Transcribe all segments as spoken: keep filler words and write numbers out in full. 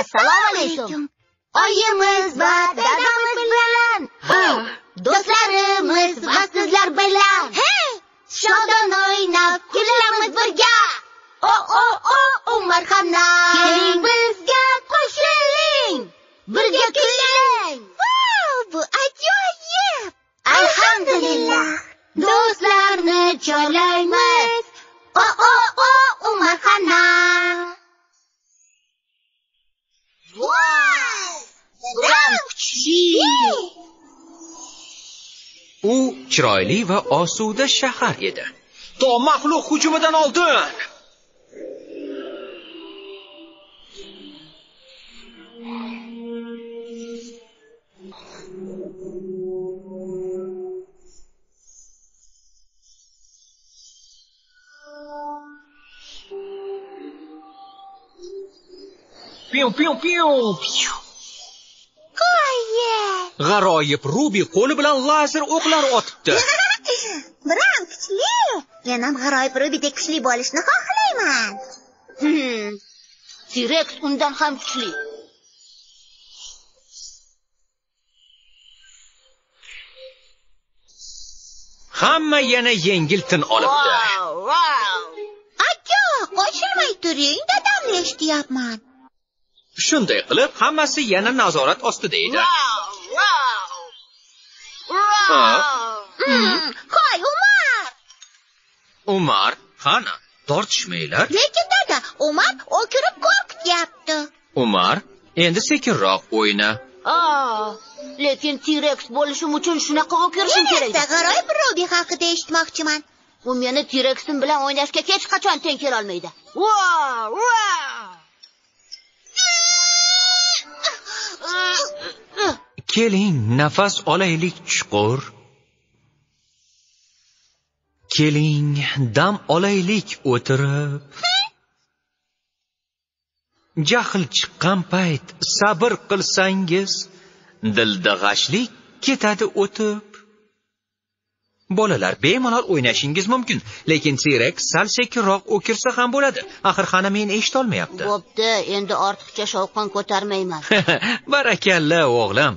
ئەسسالامۇ ئەلەيكۇم. ئايىمىز ۋە دادىمىز بىلەن. ھە. دوستلىرىمىز ۋە سىزلەر بىلەن. ھە. شادان ئويناپ كۈلىمىز بىرگە. ئو، ئو، ئو، ئۇمارخانا. كېلىڭ بىزگە قوشۇلۇڭ. بىرگە كۈلەي. ۋاۋ، بۇ ئاجايىپ! ئەلھەمدۇلىللا، دوستلارنى چولايمىز. ئو، ئو، ئو، ئۇمارخانا. ۋاي، رەڭ كۈچلۈك. ئۇ چىرايلى ۋە ئاسۇدە شەھەر ئىدى. تاغ مەخلۇق ھۇجۇمىدىن ئالدىن. پىيۇ، پىيۇ، پىيۇ، پىيۇ. قايىل. غارايىپ روبى قولى بىلەن لازېر ئوقلار ئاتىپتۇ. بىراڭ كۈچلۈك. مەنمۇ غارايىپ روبىدەك كۈچلۈك بولۇشنى خالايمەن. ھىم. تىرېكس ئۇندىن ھەم كۈچلۈك. ھەممە يەنە يەڭگىل تىن ئالىپتۇ. ۋاۋ، ۋاۋ. ئاچچىق، قوشۇلماي تۇرۇڭ، دادامنى ئېشىتىۋاتىمەن. شۇنداق قىلىپ، ھەممىسى يەنە نازارەت ئاستىدا ئىدى. ۋاۋ، ۋاۋ. ھا؟ ۋاۋ. ھىم، ھاي، ئۇمار! ئۇمار، قانا، تارتىشمايلى. لېكىن دادا، ئۇمار ئۆكۈرۈپ قورقۇتۇۋەتتى. ئۇمار، ئەمدى سەككىنرەك ئوينا. ئا، لېكىن تىرېكس بولۇشۇم ئۈچۈن شۇناقا ئۆكۈرۈشۈم كېرەك. مەن غارايىپ روبى ھەققىدە ئېشىتمەكچىمەن. ئۇ مېنى تىرېكسىم بىلەن ئويناشقا ھېچقاچان تەڭ كېلەلمەيدۇ. ۋا، ۋا! كېلىڭ، نەپەس ئالايلىك چوڭقۇر. كېلىڭ، دەم ئالايلىك ئولتۇرۇپ. جەھلى چىققان پەيت سەۋر قىلساڭىز، دىلدا غەشلىك كېتىدۇ ئۆتۈپ. بالىلار، بىمالال ئوينىشىڭىز مۇمكىن، لېكىن تىرېكس سەل سەككىنرەك ئۆكۈرسە ھەم بولىدۇ. ئاخىر خانا مېنى ئېشىتالمايدۇ. بوپتۇ، ئەمدى ئارتۇقچە شاۋقۇن كۆتۈرمەيمەن. بارىكاللا، ئوغلۇم.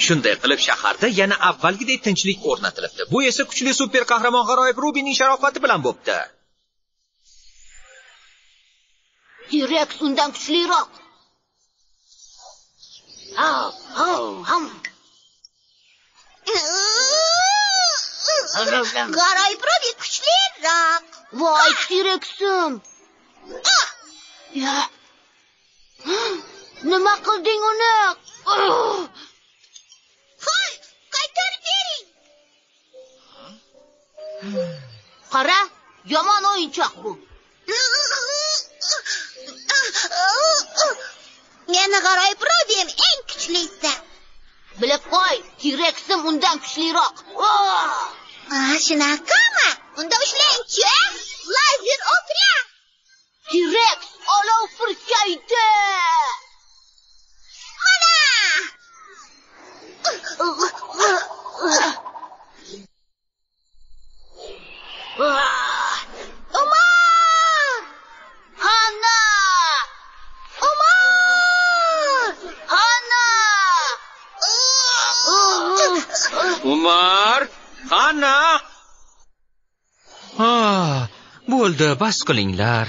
شۇنداق قىلىپ، شەھەردە يەنە ئەۋۋەلگىدەك تىنچلىق ئورنىتىلىپتۇ. بۇ ئېسى كۈچلۈك سۇپېر قەھرىمان غارايىپ روبىنىڭ شارافىتى بىلەن بوپتۇ. تىرېكس ئۇندىن كۈچلۈكرەك. ھاۋ، ھاۋ، ھام. غارايىپ روبى كۈچلۈكرەك. ۋاي، تىرېكسىم. يا. نېمە قىلدىڭ ئۇنى؟ ھاي، قايتۇرۇپ بېرىڭ. قارا، يامان ئويۇنچاق بۇ. مېنىڭ غارايىپ روبىم ئەڭ كۈچلۈكى. بىلىپ قوي، تىرېكسىم ئۇندىن كۈچلۈكرەك. ئا، شۇنداقمۇ؟ ئۇندا ئۇشلىنىڭچۇ؟ لازېر ئوكلار. تىرېكس ئالەۋ پۈركەيدۇ. مانا! ئۇمار! ھانا! ئۇمار! ھانا! ئۇمار! ھانا! ھا، بولدى، بەس قىلىڭلار.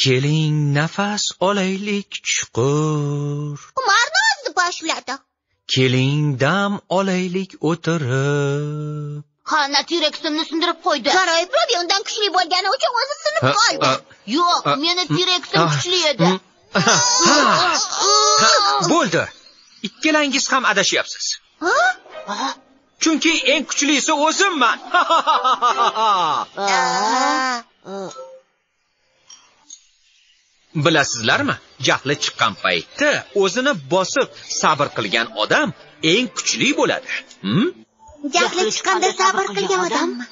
كېلىڭ، نەپەس ئالايلىك چوڭقۇر. ئۇمارنى ئۆزى باشلىدى. كېلىڭ، دەم ئالايلىك ئولتۇرۇپ. قانا، تىرېكسىمنى سىندۇرۇپ قويدى. غارايىپ روبى ئۇندىن كۈچلۈك بولغىنى ئۈچۈن ئۆزى سىنىپ ھە، قالدى. ھە. يوق، ھە، مېنى ھە، تىرېكسىم ھە، كۈچلۈك ئىدى. ھە، ھە، ھە، بولدى. ئىككىلەڭگىز ھەم ئاداشياپسىز. ھە؟ چۈنكى ئەڭ كۈچلۈكى ئۆزۈممەن. ئا. بىلەسىزلەرمۇ، جەھلى چىققان پەيتتە ئۆزىنى باسىپ سەۋر قىلگان ئادەم ئەڭ كۈچلۈك بولىدۇ. ھىم؟ جەھلى چىققاندا سەۋر قىلگان ئادەممۇ؟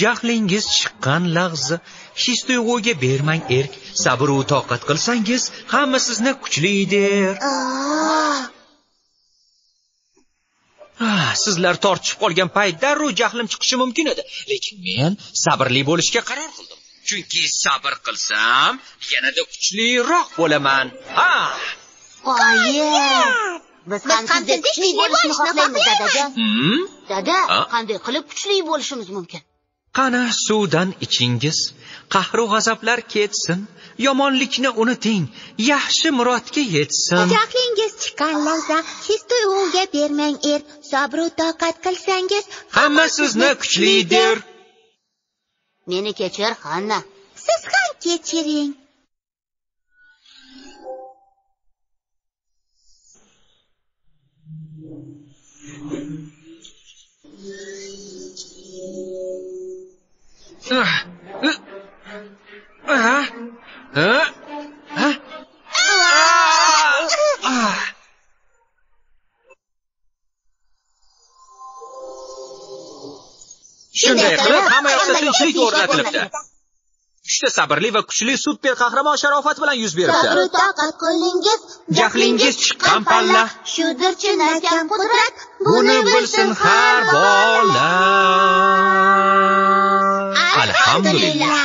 جەھلىڭىز چىققان لەھزە ھېس-تۇيغۇغا بەرمەڭ ئەرك. سەبرۇ تاقەت قىلساڭىز، ھەممە سىزنى كۈچلۈكدۇر. ئا. ئاھ، سىزلەر تارتىشىپ قالغان پەيت دەررۇ جەھلىم چىقىشى مۇمكىن ئىدى. لېكىن مەن سەبرلىك بولۇشقا قارار قىلدىم. چۈنكى سەبرى قىلسام، يەنىدە كۈچلۈرەك بولىمەن. ھا! غايەت! بىز قان سىزدەك كۈچلۈك بولۇشنى خوھلايمىز، داداجان. ھىم؟ دادا، ھا؟ قانداق قىلىپ كۈچلۈك بولۇشىمىز مۇمكىن؟ قانا، سۇدان ئىچىڭىز، قەھرۇ غەزەپلەر كەتسۇن، يامانلىقنى ئۇنتۇڭ، ياخشى مۇرادقا يەتسۇن. جاھلىڭىز چىققان لەھزە، ھېس تۇيغۇغا بەرمەڭ ئەر، سەبرۇ تاقەت قىلساڭىز، ھەممە سىزنى كۈچلىدۇر. مېنى كەچۈر، خاننا. سىز خان كەچۈرۈڭ. شۇنداق قىلىپ، ھەممە ياقتا تىنچلىق ئورنىتىلىپتۇ. ئۈچتە سەبرلىك ۋە كۈچلۈك سۇپېر قەھرىمان شاراپەت بىلەن يۈز بېرىپتۇ. سەبرۇ تاقەت قىلىڭىز، جەھلىڭىز چىققان پەللە. شۇدۇر چىن ئەركان قۇدرەت، بۇنى بىلسۇن ھەر بالا. ئەلھەمدۇلىللا.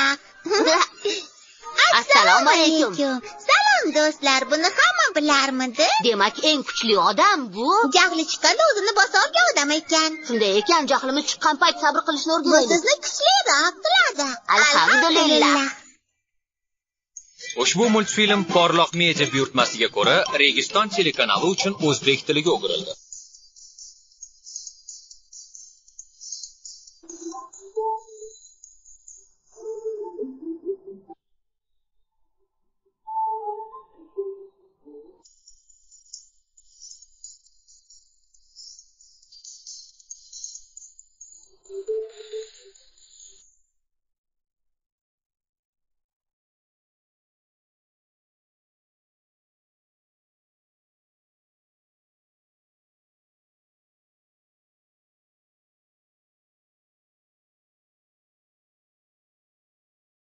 ئەسسالامۇ ئەلەيكۇم. سالام دوستلار، بۇنى ھەممە بىلەرمىدى؟ دېمەك، ئەڭ كۈچلۈك ئادەم بۇ. جەھلى چىققاندا ئۆزىنى باسالمىغان ئادەم ئىكەن. شۇنداق ئىكەن، جەھلىمىز چىققان پەيت سەبر قىلىشنى بۇ ئۆگىنەيلى. سىزنى كۈچلۈرەك قىلىدۇ. ئەلھەمدۇلىللا. ئەلھەمدۇلىللا. ئۇشبۇ مۇلتفىلىم پارلاق مېدىيا بۇيرۇتمىسىگە كۆرە، رېگىستان تېلېكانالى ئۈچۈن ئۆزبېك تىلىگە ئۆگىرىلدى.